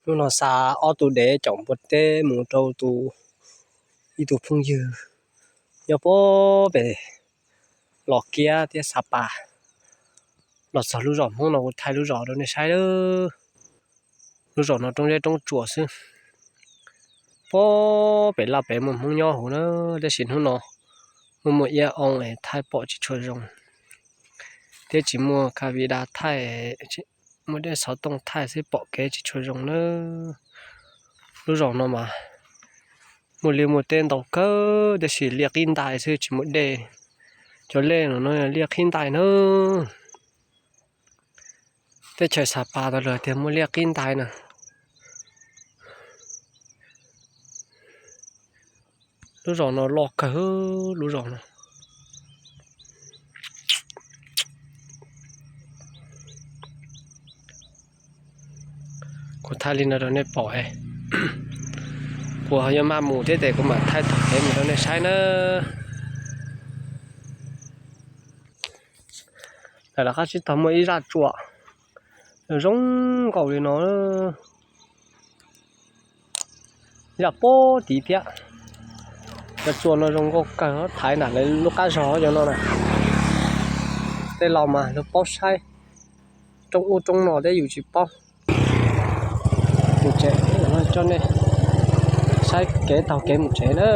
Hnub no xa ob tug dev caum npua teb mus rau tus, ib tug phooj ywg nyob pem Los Kiab thiab Xa Pas. Los txog lub zos Hmoob no kuv thaij lub zos rau nej saib lawm. Lub zos no roob zeb roob tsuas xwb. Pem laj pem muaj Hmoob nyob hauv na, tab sis hnub no muaj muaj iab oo es thaij pom tsis tshua zoo, thiab tsis muaj ka vi da thaij, muaj dej xov tooj thaij xwb pom kev tsis tshua zoo na. Lub zos no mas muaj liaj muaj teb ntau kawg tab sis liaj qib ntais xwb tsis muaj dej. Cov lej no no liaj qib ntais na. Teb chaws Xa Pas tau lawm tias muaj liaj qib ntais na. Lub zos no loj kawg lub zos no. Kuv thaij li no rau nej pom. Kuv ho yuav maj mus thiab ces kuv mam thaij tog kev mus rau nej saib na. Lawv qab tsib taug muaj ib zaj tsua zoo nkauj li no. Zaj pob tid thiab. Cov tsua no zoo nkauj kawg, thaiv nram lawv lub qab zog cov no na. Tej laus mas luag paub saib roob ub roob no thiab yus tsis paub. Mus tsev, coj nej saib kev taug kev mus tsev na.